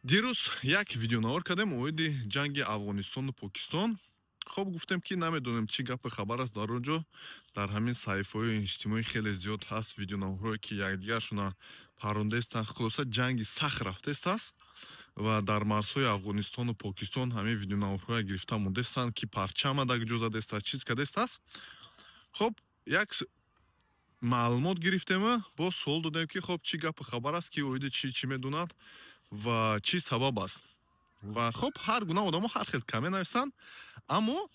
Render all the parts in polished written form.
Дирӯз як видеонавор кардем оиди ҷанги Афғонистону Покистон. Хоб, гуфтем, ки намедонем, чӣ гапи хабар аст дар он ҷо. Дар ҳамин саҳифаҳои иҷтимоӣ хеле зиёд ҳаст видеонаворҳое, ки якдигаршона парондаистанд. Хулоса, ҷанги сахт рафтаистааст ва дар марзҳои Афғонистону Покистон ҳамин видеонаворҳое гирифта мондаистанд, ки парчам дар ҷо задаистааст, чиз кадаистааст. Хоб, як маълумот гирифтему боз суол додем, ки хоб, чӣ гапи хабар аст, ки оиди чӣ чӣ медонад ва чӣ сабаб аст. Ва хоб, ҳар гуна одамо ҳар хел каме нависанд, аммо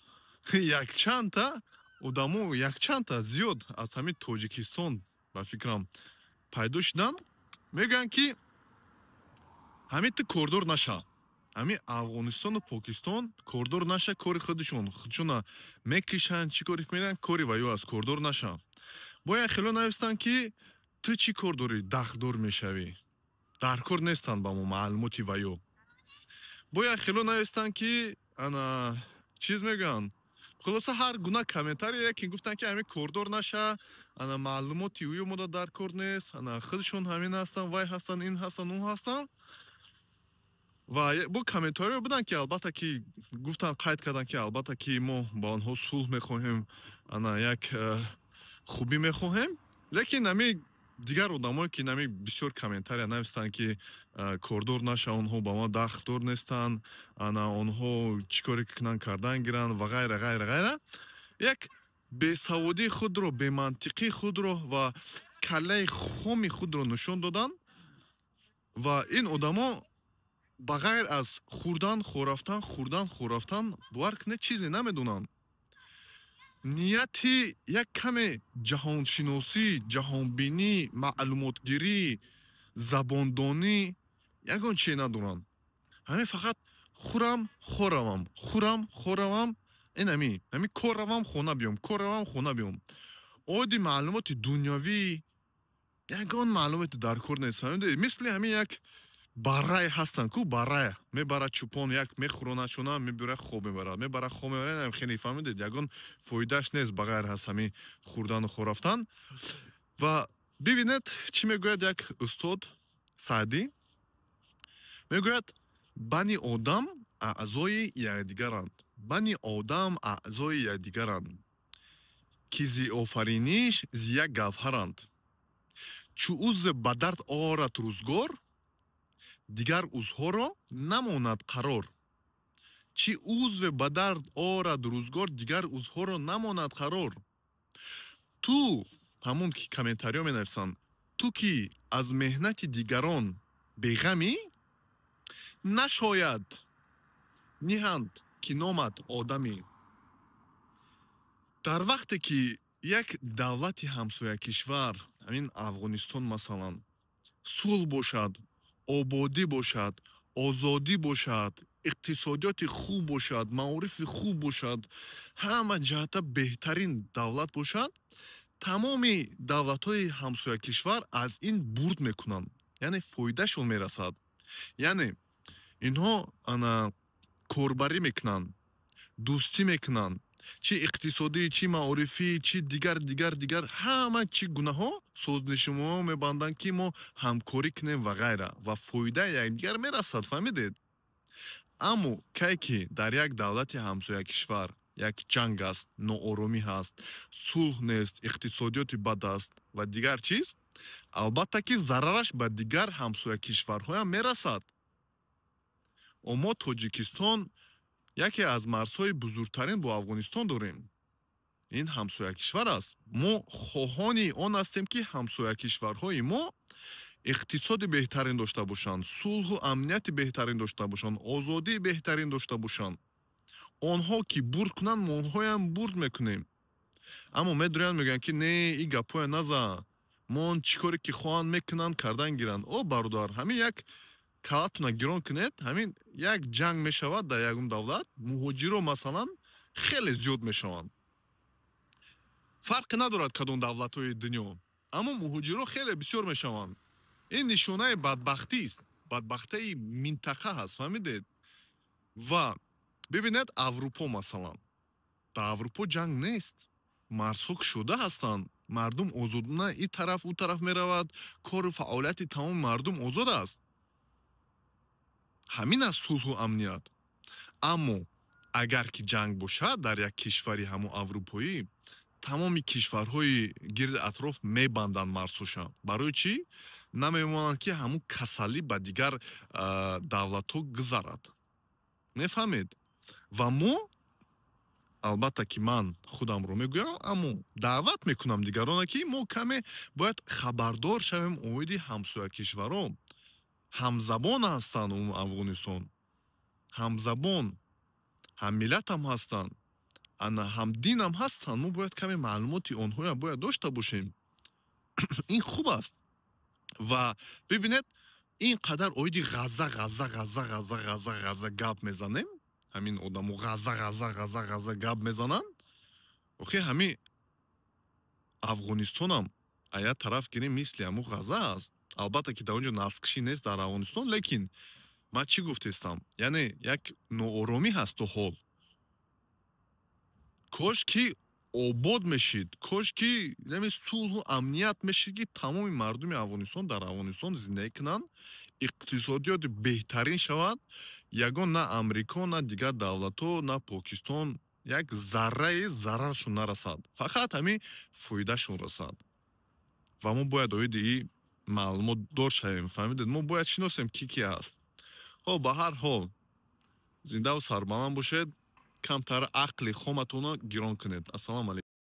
якчандта одамо, якчандта зиёд аз ҳамин Тоҷикистон, ба фикрам, пайдо шуданд, мегӯянд, ки ҳамин ту кордор наша, ҳамин Афғонистону Покистон кордор наша, кори худашон, худшона мекишанд, чӣ кори мекунанд, кори ваё аст, кордор наша. Бо як хело навистанд, ки ту чӣ кор дорӣ, дахлдор мешавӣ, дар кор нестанд ба мо маълумоти ваё. Бо як хело навистанд, ки ана чиз мегӯянд. Хулоса, ҳар гуна комментарие ки гуфтанд, ки ҳамин кордор наша, ана маълумоти ӯ мода дар кор нест, ана худшон ҳамин ҳастанд, вай ҳастанд, ин ҳастанд, он ҳастанд. Ва бо комментариҳо буданд, ки албатта, ки гуфтанд, қайд карданд, ки албатта, ки мо ба онҳо сулҳ мехоҳем, ана як хубӣ мехоҳем. Лекин ҳами дигар одамое, ки нами бисёр комментария навистанд, ки кордор наша, онҳо ба мо дахлдор нестанд, ана онҳо чӣ коре кунанд, кардан гиранд ва ғайра, ғайра, ғайра, як бесаводии худро, бемантиқии худро ва каллаи хоми худро нишон доданд. Ва ин одамо ба ғайр аз хӯрдан, хӯрафтан, хӯрдан, хӯрафтан, бовар кунед, чизе намедонанд. Нияти як каме ҷаҳоншиносӣ, ҷаҳонбинӣ, маълумотгирӣ, забондонӣ, ягон чизе надоранд. Ҳамин фақат хӯрам, хоравам, хӯрам, хоравам, ин ҳами кор равам, хона биём, кор равам, хона биём. Оиди маълумоти дунёвӣ ягон маълумоти дар кор нест. Фаҳмидед? Мисли ҳамин як баррае ҳастанд ку, баррая мебарад чӯпон, як мехӯронадшона, мебира, хоб мебарад, мебара, хоб мебарад. Хеле, фаҳмидед, ягон фоидааш нест ба ғайр аз ҳамин хӯрдану хӯрафтан. Ва бибинед, чӣ мегӯяд як устод Саъдӣ. Мегӯяд: «Бани одам аъзои якдигаранд, бани одам аъзои якдигаранд, ки зи офариниш зи як гавҳаранд. Чу узве ба дард орад рӯзгор, дигар узвҳоро намонад қарор. Чӣ узве ба дард орад рӯзгор, дигар узвҳоро намонад қарор. Ту, ҳамон ки комментариҳо менависанд, ту ки аз меҳнати дигарон беғамӣ, нашояд ниҳанд, ки номат одамӣ». Дар вақте ки як давлати ҳамсоякишвар, ҳамин Афғонистон масалан, сулҳ бошад, ободӣ бошад, озодӣ бошад, иқтисодиёти хуб бошад, маорифи хуб бошад, ҳама ҷиҳата беҳтарин давлат бошад, тамоми давлатҳои ҳамсоякишвар аз ин бурд мекунанд, яъне фоидашон мерасад, яъне инҳо ана корбарӣ мекунанд, дӯстӣ мекунанд, чӣ иқтисодӣ, чӣ маорифӣ, чӣ дигар, дигар, дигар, ҳама чӣ гунаҳо сознишумоҳо мебанданд, ки мо ҳамкорӣ кунем ва ғайра, ва фоидаи якдигар мерасад. Фаҳмидед? Аммо кай ки дар як давлати ҳамсоякишвар як ҷанг аст, нооромӣ ҳаст, сулҳ нест, иқтисодиёти бад аст ва дигар чиз, албатта, ки зарараш ба дигар ҳамсоякишварҳоям мерасад. Мо Тоҷикистон яке аз марзҳои бузургтарин бо Афғонистон дорем. Ин ҳамсоякишвар аст. Мо хоҳони он ҳастем, ки ҳамсоякишварҳои мо иқтисоди беҳтарин дошта бошанд, сулҳу амнияти беҳтарин дошта бошанд, озодии беҳтарин дошта бошанд. Онҳо ки бурд кунанд, мо онҳоям бурд мекунем. Аммо медурянд, мегӯянд, ки не, и гапҳоя наза, мо он чӣ коре ки хоҳанд, мекунанд, кардан гиранд. О бародар, ҳамин як калатуна гирон кунед, ҳамин як ҷанг мешавад дар ягон давлат, муҳоҷиро масалан хеле зиёд мешаванд. Фарқе надорад кадом давлатҳои дунё, аммо муҳоҷиро хеле бисёр мешаванд. Ин нишонаи бадбахтист, бадбахтии минтақа ҳаст. Фаҳмидед? Ва бибинед, Аврупо масалан, дар Аврупо ҷанг нест, марзҳо кушода ҳастанд, мардум озодона и тараф, ӯ тараф меравад, кору фаъолияти тамоми мардум озод аст. Ҳамин аст сулҳу амният. Аммо агар ки ҷанг бошад дар як кишвари ҳамун аврупоӣ, тамоми кишварҳои гирди атроф мебанданд марзҳоша. Барои чӣ? Намемонанд, ки ҳамун касалӣ ба дигар давлатҳо гузарад. Мефаҳмед? Ва мо, албатта, ки ман худамро мегӯям, аммо даъват мекунам дигарона, ки мо каме бояд хабардор шавем оиди ҳамсоя кишварон. Ҳамзабон ҳастанд, Афғонистон ҳамзабон, ҳаммиллатам ҳастанд, ана ҳамдинам ҳастанд. Мо бояд каме маълумоти онҳоям бояд дошта бошем. Ин хуб аст. Ва бибинед, ин қадар оиди Ғазза, Ғазза, Ғазза, Ғазза, Ғазза, Ғазза гап мезанем. Ҳамин одамо Ғазза, Ғазза, Ғазза, Ғазза гап мезананд. Охи, ҳамин Афғонистонам ая тараф гирем, мисли ҳамун Ғазза аст. Албатта, ки дар он ҷо наслкушӣ нест, дар Афғонистон, лекин ман чӣ гуфтестам? Яъне як нооромӣ ҳаст то ҳол. Кош ки обод мешид, кош ки нами сулҳу амният мешид, ки тамоми мардуми Афғонистон дар Афғонистон зиндагӣ кунанд, иқтисодиёти беҳтарин шавад. Ягон на Амрико, на дигар давлатҳо, на Покистон як зарраи зараршон нарасад, фақат ҳамин фоидашон расад. Ва мо бояд оиди ин маълумотдор шавем. Фаҳмидед? Мо бояд шиносем, ки ки аст. Хоб, ба ҳар ҳол, зиндаву сарбаланд бошед. Камтар ақли хоматонро гирон кунед. Ассалому алайкум.